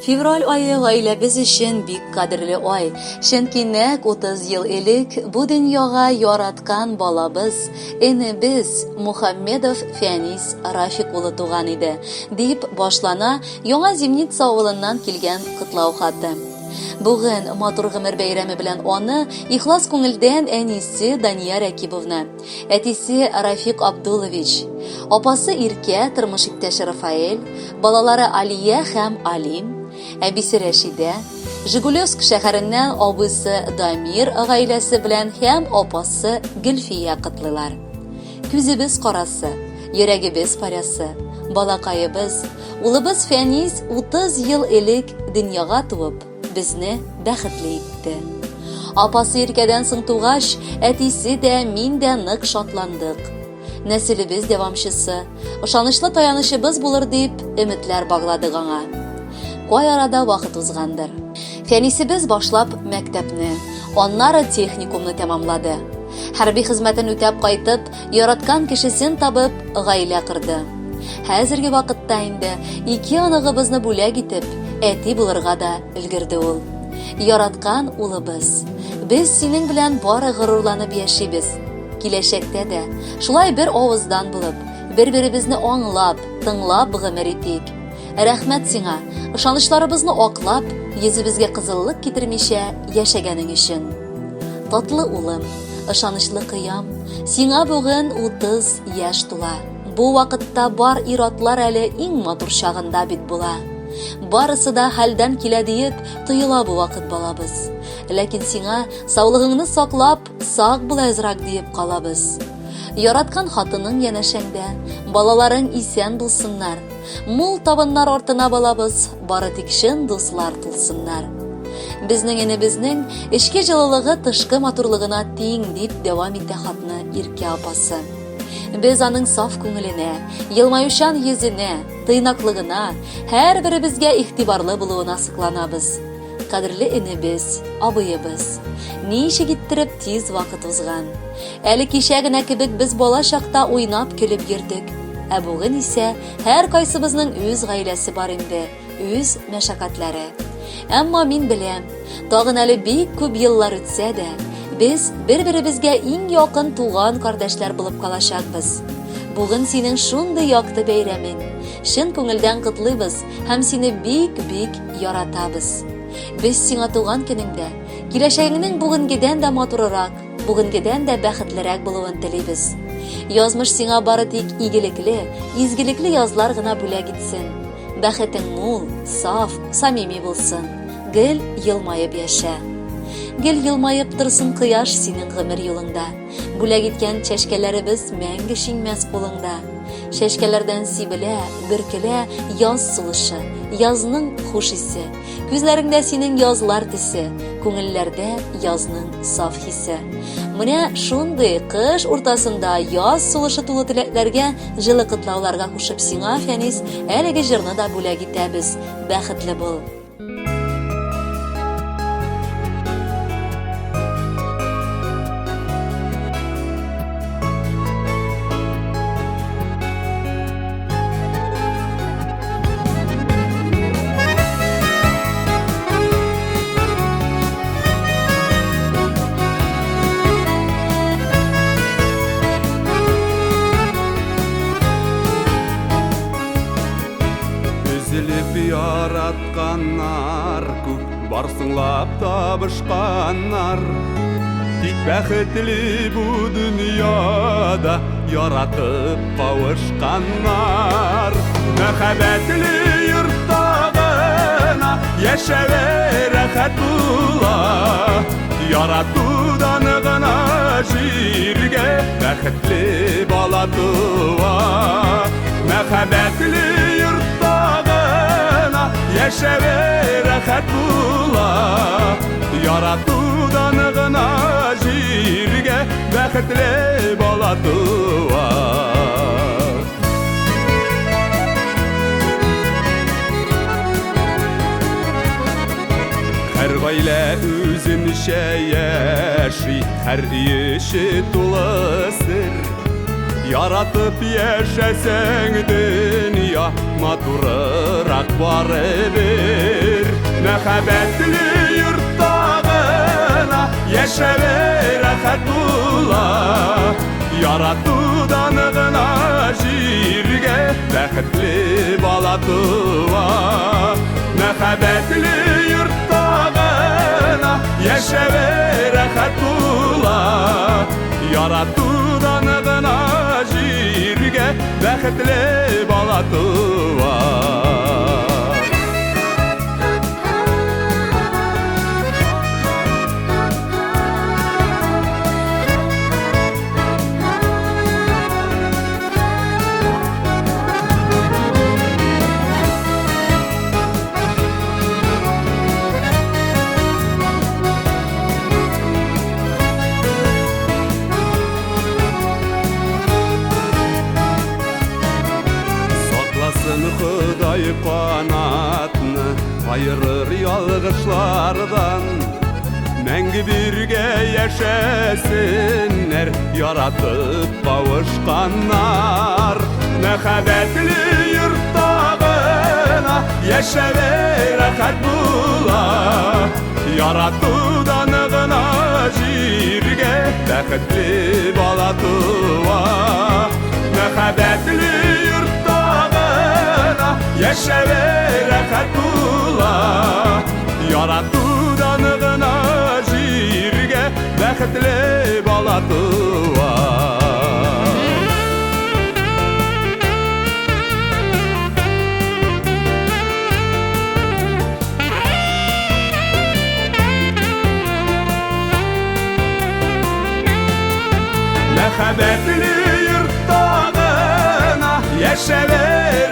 Февраль ае гаиләбез өчен бик кадерле ай. Чөнки нәкъ 30 ел элек бу дөньяга яраткан балабыз, энебез Мухаммедов Фәнис Рафик улы туган иде, дип башлана Яңа Зимница авылыннан килгән котлау хаты. Бүген матур гомер бәйрәме белән аны ихлас күңелдән әнисе Дания Рәкибовна, әтисе Рафик Абдулович, апасы Иркә, тормыш иптәше Рафаэль, балалары Алия һәм Алим, әбисе Рәшидә, Жигулевск шәһәреннән абыйсы Дамир гаиләсе белән һәм апасы Гөлфия котлыйлар. Күзебез карасы, йөрәгебез парәсе, балакаебыз, улыбыз Фәнис 30 ел элек дөньяга туып, безне бәхетле итте. Апасы Иркәдән соң тугач, әтисе дә, мин дә нык шатландык. Нәселебез дәвамчысы, ышанычлы таянычыбыз булыр дип, өметләр багладык аңа. Кай арада вакыт узгандыр. Фәнисебез башлап мәктәпне, аннары техникумны тәмамлады. Хәрби хезмәтен үтәп кайтып, яраткан кешесен табып, гаилә корды. Хәзерге вакытта инде ике оныгыбызны бүләк итеп, әти булырга да өлгерде ул. Яраткан улыбыз, без синең белән бары горурланып яшибез. Киләчәктә дә шулай бер авыздан булып, бер-беребезне аңлап, тыңлап гомер итик. Рәхмәт сиңа, ышанычларыбызны аклап, йөзебезгә кызыллык китермичә яшәгәнең өчен. Татлы улым, ышанычлы кыям, сиңа бүген 30 яшь тула. Бу вакытта бар ир-атлар әле иң матур чагында бит була. Барысы да хәлдән килә диеп тоела бу вакыт балабыз. Ләкин сиңа саулыгыңны саклап, сак бул әзрәк диеп калабыз. Яраткан хатының янәшәңдә, балаларың исән булсыннар. Мул табыннар артына балабыз, бары тик чын дуслар тулсыннар. Безнең энебезнең эчке җылылыгы тышкы матурлыгына тиң, дип дәвам итә хатны Иркә апасы. Без аның саф күңеленә, елмаючан йөзенә, тыйнаклыгына, һәрберебезгә игътибарлы булуына сокланабыз. Кадерле энебез, абыебыз. Ничек иттереп тиз вакыт узган. Әле кичә генә кебек без бала чакта уйнап-көлеп йөрдек. Ә бүген исә һәркайсыбызның үз гаиләсе бар инде, үз мәшәкатьләре. Әмма мин беләм, тагын әле бик күп еллар үтсә дә, без бер-беребезгә иң якын туган кардәшләр булып калачакбыз. Бүген синең шундый якты бәйрәмең. Чын күңелдән котлыйбыз һәм сине бик-бик яратабыз. Без сиңа туган көнеңдә киләчәгеңнең бүгенгедән дә матурырак, бүгенгедән дә бәхетлерәк булуын телибез. Язмыш сиңа бары тик игелекле, изгелекле язлар гына бүләк итсен. Бәхетең мул, саф, самими булсын. Гел елмаеп яшә. Гел елмаеп торсын кояш синең гомер юлыңда. Бүләк иткән чәчкәләребез мәңге шиңмәс кулыңда. Чәчкәләрдән сибелә, бөркелә яз сулышы, язның хуш исе. Күзләреңдә синең язлар төсе, күңелләрдә язның саф хисе. Менә шундый кыш уртасында яз сулышы тулы теләкләргә, җылы котлауларга кушып сиңа, Фәнис, әлеге җырны да бүләк итәбез. Бәхетле бул! Өзелеп яратканнар күп, бар соңлап табышканнар. Тик бәхетле бу дөньяда яратып кавышканнар. Мәхәббәтле йортта гына яшәве рәхәт була. Яратудан гына җиргә бәхетле бала туа. Мәхәббәтле йортта гына яшәве рәхәт була. Яратудан гына җиргә бәхетле бала туа. Һәр гаилә үзенчә яши, һәр өй эче тулы сер. Яратып яшәсәң, дөнья матурырак барыбер. Мәхәббәтле йортта гына яшәве рәхәт була. Яратудан гына җиргә бәхетле бала туа. Мәхәббәтле йортта гына яшәве рәхәт була. Яратудан гына җиргә бәхетле бала туа. Сакласын Ходай канатны, аерыр ялгышлардан. Мәңге бергә яшәсеннәр, яратып кавышканнар. Мәхәббәтле йортта гына яшәве рәхәт була. Яратудан гына җиргә бәхетле бала туа. Мәхәббәтле йортта гына яшәве рәхәт була. Яратудан гына җиргә бәхетле бала туа. Мәхәббәтле йортта гына яшәве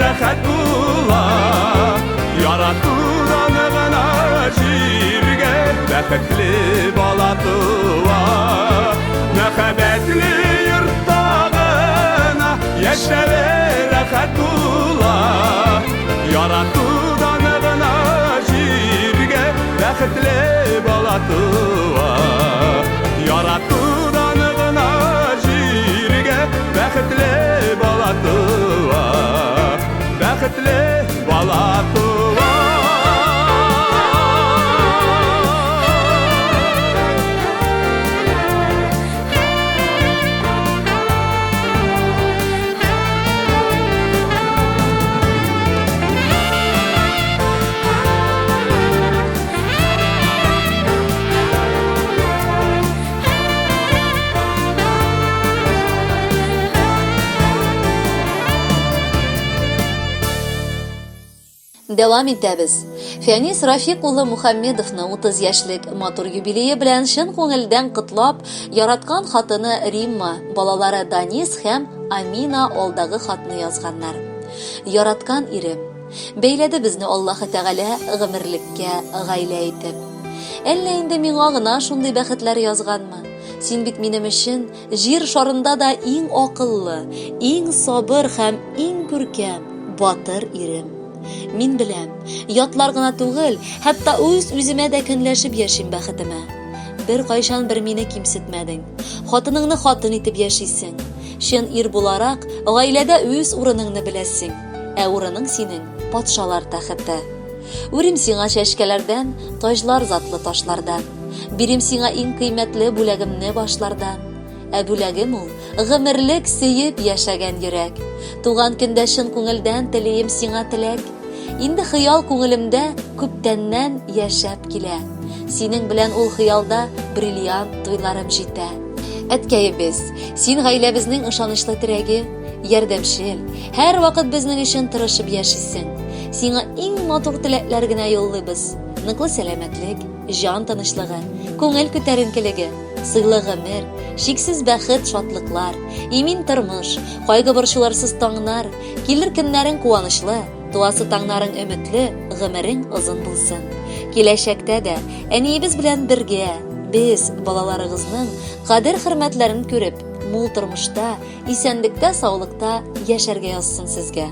рәхәт була. Яратудан гына җиргә бәхетле бала туа. Мәхәббәтле йортта гына яшәве рәхәт була. Яратудан гына җиргә бәхетле бала туа. Яратудан гына җиргә бәхетле бала туа. Бәхетле бала туа. Дәвам итәбез. Фәнис Рафик улы Мухаммедовны 30 яшьлек матур юбилее белән чын күңелдән котлап, яраткан хатыны Римма, балалары Данис һәм Амина алдагы хатны язганнар. Яраткан ирем, бәйләде безне Аллаһы Тәгалә гомерлеккә гаилә итеп. Әллә инде миңа гына шундый бәхетләр язганмы? Син бит минем өчен җир шарында да иң акыллы, иң сабыр һәм иң күркәм, батыр ирем. Мин беләм, ятлар гына түгел, хәтта үз үземә дә көнләшеп яшим бәхетемә. Бер кайчан бер мине кимсетмәдең. Хатыныңны хатын итеп яшисең. Чын ир буларак, гаиләдә үз урыныңны беләсең. Ә урының синең патшалар тәхете. Үрим сиңа чәчкәләрдән, таҗлар затлы ташлардан. Бирим сиңа иң кыйммәтле бүләгемне башлардан. Ә бүләгем ул, гомерлек сөеп яшәгән йөрәк. Туган көндә чын күңелдән телием сиңа теләк. Инде хыял күңелемдә күптәннән яшәп килә. Синең белән ул хыялда бриллиант туйларым җитә. Әткәебез, син гаиләбезнең ышанычлы терәге, ярдәмчел, һәрвакыт безнең өчен тырышып яшисең. Сиңа иң матур теләкләр генә юллыйбыз. Ныклы сәламәтлек, җан тынычлыгы, күңел күтәренкелеге, сыйлы гомер, чиксез бәхет, шатлыклар, имин тормыш, кайгы-борчуларсыз таңнар, килер көннәрең куанычлы, туасы таңнарың өметле, гомерең озын булсын. Киләчәктә дә әниебез белән бергә без балаларыгызның кадер-хөрмәтләрен күреп, мул тормышта, исәнлектә, саулыкта яшәргә язсын сезгә.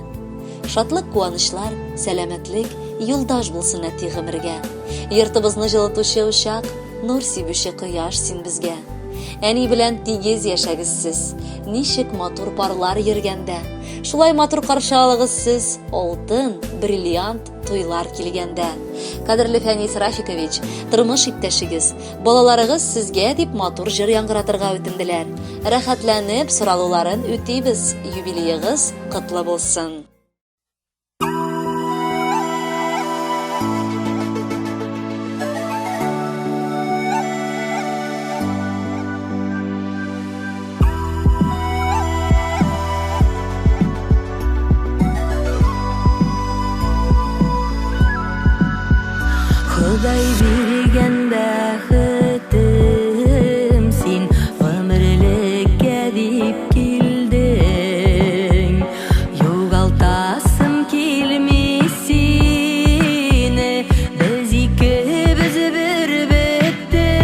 Шатлык-куанычлар, сәламәтлек юлдаш булсын әти гомергә. Йортыбызны җылытучы учак, нур сибүче кояш син безгә. Әни белән тигез яшәгез сез. Ничек матур парлар йөргәндә. Шулай матур каршы алыгыз сез алтын, бриллиант туйлар килгәндә. Кадерле Фәнис Рафикович, тормыш иптәшегез, балаларыгыз сезгә дип матур җыр яңгыратырга үтенделәр. Рәхәтләнеп соралуларын үтибез, юбилеегыз котлы булсын. Ходай биргән бәхетем син гомерлеккә дип килдең. Югалтасым килми сине, без икебез бер беттек.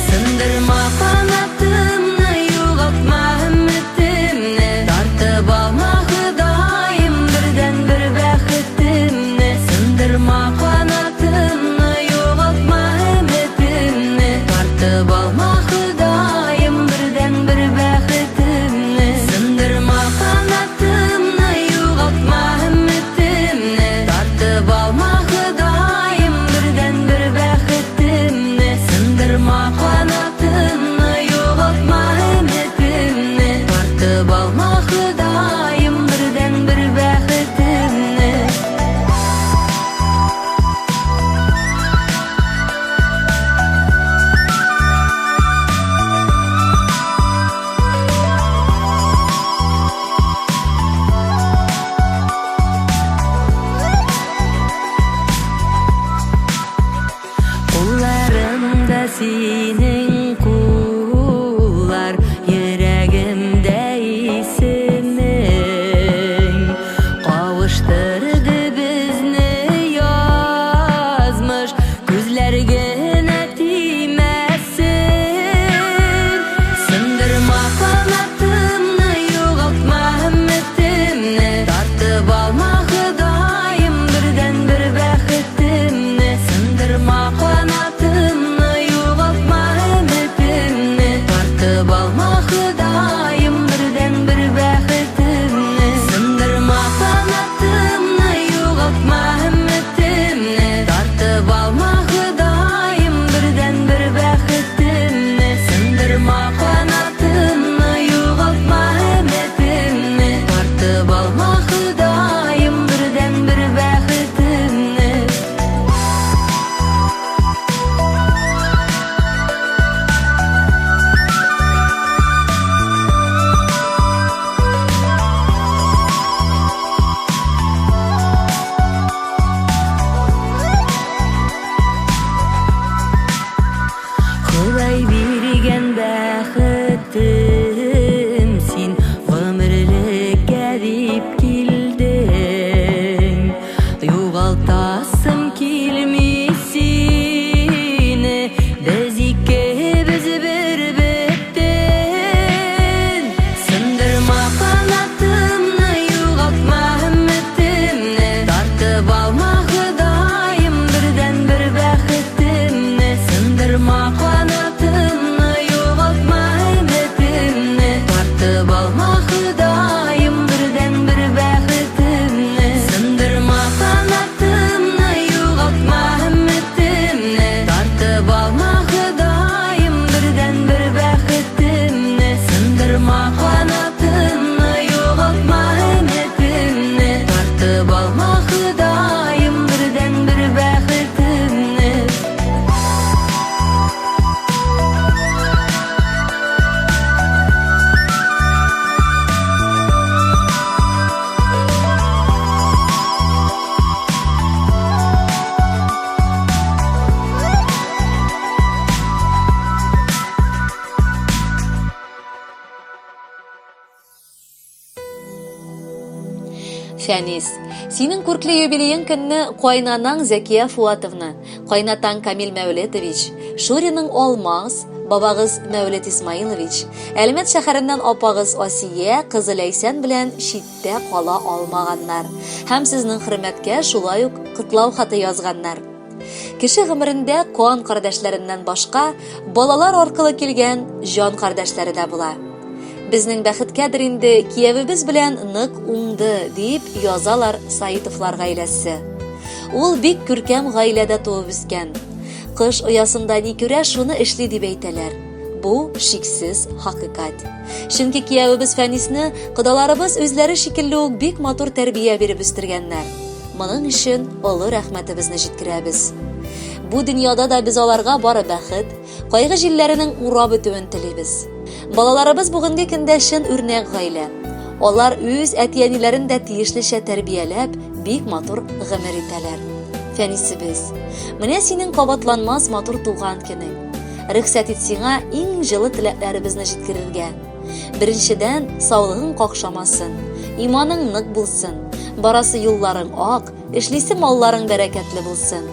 Сындырма канатымны, югалтма өметемне, тартып алма Ходаем бердәнбер бәхетемне. Сындырма канатымны, югалтма өметемне, тартып алма Ходаем бердәнбер бәхетемне. Сындырма канатымны, югалтма өметемне, тартып алма Ходаем бердәнбер бәхетемне. Сындырма канатымны, югалтма өметемне, тартып алма Ходаем бердәнбер бәхетемне. Кулларымда синең куллар, йөрәгемдә исемең. Кавыштырды безне язмыш, күзләр генә тимәсен. Сындырма канатымны, югалтма өметемне, тартып алма Ходаем бердәнбер бәхетемне. Сындырма канатымны, югалтма өметемне, тартып алма Ходаем бердәнбер бәхетемне. Сындырма канатымны, югалтма өметемне, тартып алма Ходаем бердәнбер бәхетемне. Сындырма канатымны, югалтма өметемне, тартып алма Ходаем бердәнбер бәхетемне. Ходай биргән бәхетем син гомерлеккә дип килдең. Югалтасым килми сине, без икебез бер беттек. Сындырма канатымны, югалтма өметемне, тартып алма Ходаем бердәнбер бәхетемне. Сындырма канатымны, югалтма өметемне, тартып алма Ходаем бердәнбер бәхетемне. Сындырма канатымны, югалтма өметемне, тартып алма Ходаем бердәнбер бәхетемне. Сындырма канатымны, югалтма өметемне, тартып алма Ходаем бердәнбер бәхетемне. Фәнис, синең күркле юбилеең көнне кайнанаң Зәкия Фуатовна, кайнатаң Камил Мәүлетович, Шуриның Алмаз, бабагыз Мәүлет Исмаилович, Әлмәт шәһәреннән апагыз Асия, кызы Ләйсән белән читтә кала алмаганнар. Һәм сезнең хөрмәткә шулай ук котлау хаты язганнар. Кеше гомерендә кан кардәшләреннән башка балалар аркылы килгән җан кардәшләре дә була. Безнең бәхеткәдер инде, киявебез белән нык уңды, дип язалар Саитовлар гаиләсе. Ул бик күркәм гаиләдә туып үскән. Кош оясында ни күрә, шуны эшли дип әйтәләр. Бу шиксез хакыйкать. Чөнки киявебез Фәнисне кодаларыбыз үзләре шикелле үк бик матур тәрбия биреп үстергәннәр. Моның өчен олы рәхмәтебезне җиткерәбез. Бу дөньяда да без аларга бары бәхет, кайгы җилләренең урап үтүен телибез. Балаларыбыз бүгенге көндә чын үрнәк гаилә. Алар үз әти-әниләрен дә тиешлечә тәрбияләп, бик матур гомер итәләр. Фәнисебез, менә синең кабатланмас матур туган көнең. Рөхсәт ит сиңа иң җылы теләкләребезне җиткерергә. Беренчедән, саулыгың какшамасын, иманың нык булсын, барасы юлларың ак, эшлисе малларың бәрәкәтле булсын.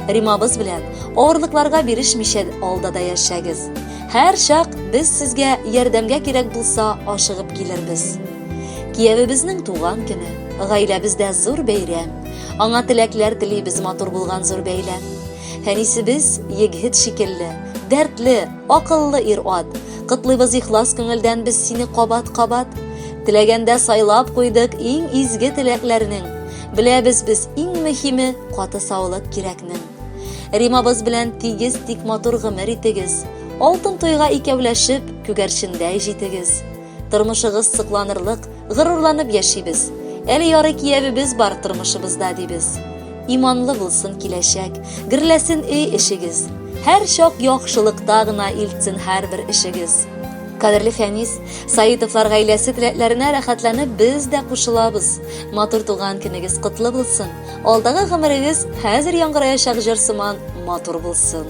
Римабыз белән авырлыкларга бирешмичә алда да яшәгез. Һәр чак без сезгә ярдәмгә кирәк булса ашыгып килербез. Киявебезнең туган көне, гаиләбездә зур бәйрәм. Аңа теләкләр телибез матур булган зур бәйләм. Әнисебез егет шикелле, дәртле, акыллы ир-ат. Котлыйбыз ихлас күңелдән без сине кабат-кабат. Теләгәндә сайлап куйдык иң изге теләкләрнең. Беләбез без иң мөһиме каты саулык кирәкнең. Римабыз белән тигез тик матур гомер итегез. Алтын туйга икәүләшеп, күгәрчендәй җитегез. Тормышыгыз сокланырлык, горурланып яшибез. Әле ярый киявебез бар тормышыбызда дибез. Иманлы булсын киләчәк, гөрләсен өй эшегез. Һәр чак яхшылыкта гына илтсен һәрбер эшегез. Кадерле Фәнис, Саитовлар гаиләсе теләкләренә рәхәтләнеп без дә кушылабыз. Матур туган көнегез котлы булсын. Алдагы гомерегез хәзер яңгыраячак җыр сыман матур булсын.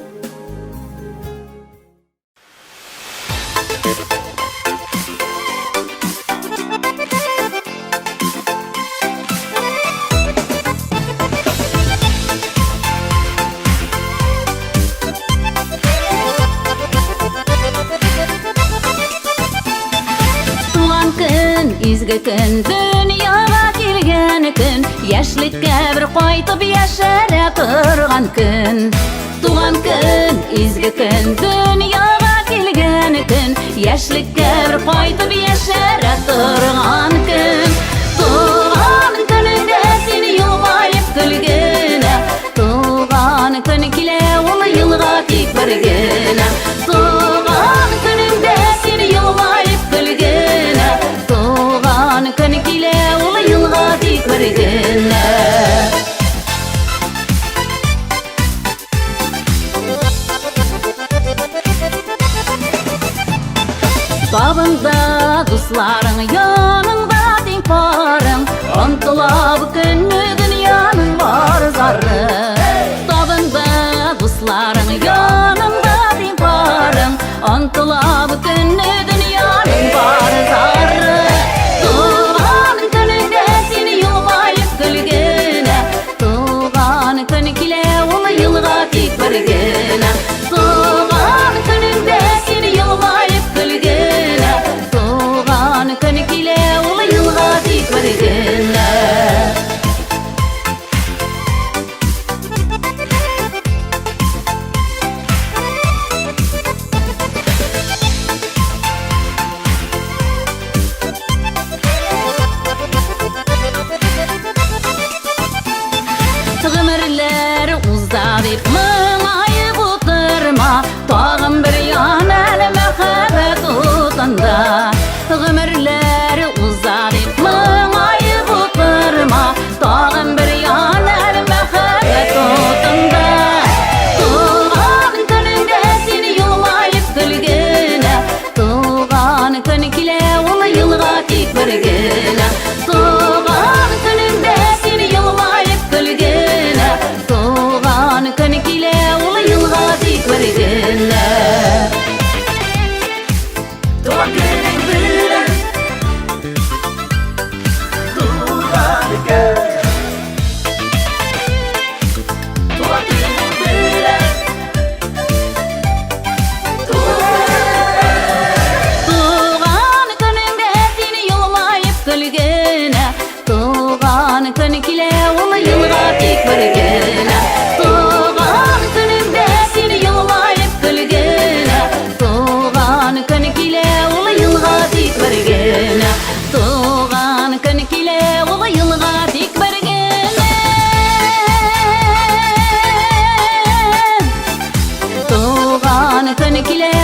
Туган көн, изге көн, дөньяга килгән көн, яшьлеккә бер кайтып яшәрә торган көн. Туган көн, изге көн, дөньяга килгән көн, яшьлеккә бер кайтып яшәрә торган көн. Туган көнеңдә син елмаеп көлгенә, туган көн килә ул елга тик бер генә. Туган көнеңдә син елмаеп көлгенә, туган көн килә ул елга тик бер генә. Табында дусларың яныңда тиң парың, Онтыла бу көнне дөньяның бар зары. Табында дусларың яныңда тиң парың, Онтыла бу көнне дөньяның бар зары. Туган көнеңдә син елмаеп көлгенә, Туган көн килә ул елга тик бер генә. Туган көнеңдә син елмаеп көлгенә. Туган көн килә ул елга тик бер генә. Гомерләр уза дип моңаеп утырма, Тагын бер ян әле мәхәббәт утында. Гомерләр уза дип моңаеп утырма, Тагын бер ян әле мәхәббәт утында. Туган көнеңдә син елмаеп көлгенә, Туган көн килә ул елга тик бер генә. Туган көнеңдә син елмаеп көлгенә. Туган көн килә. килә.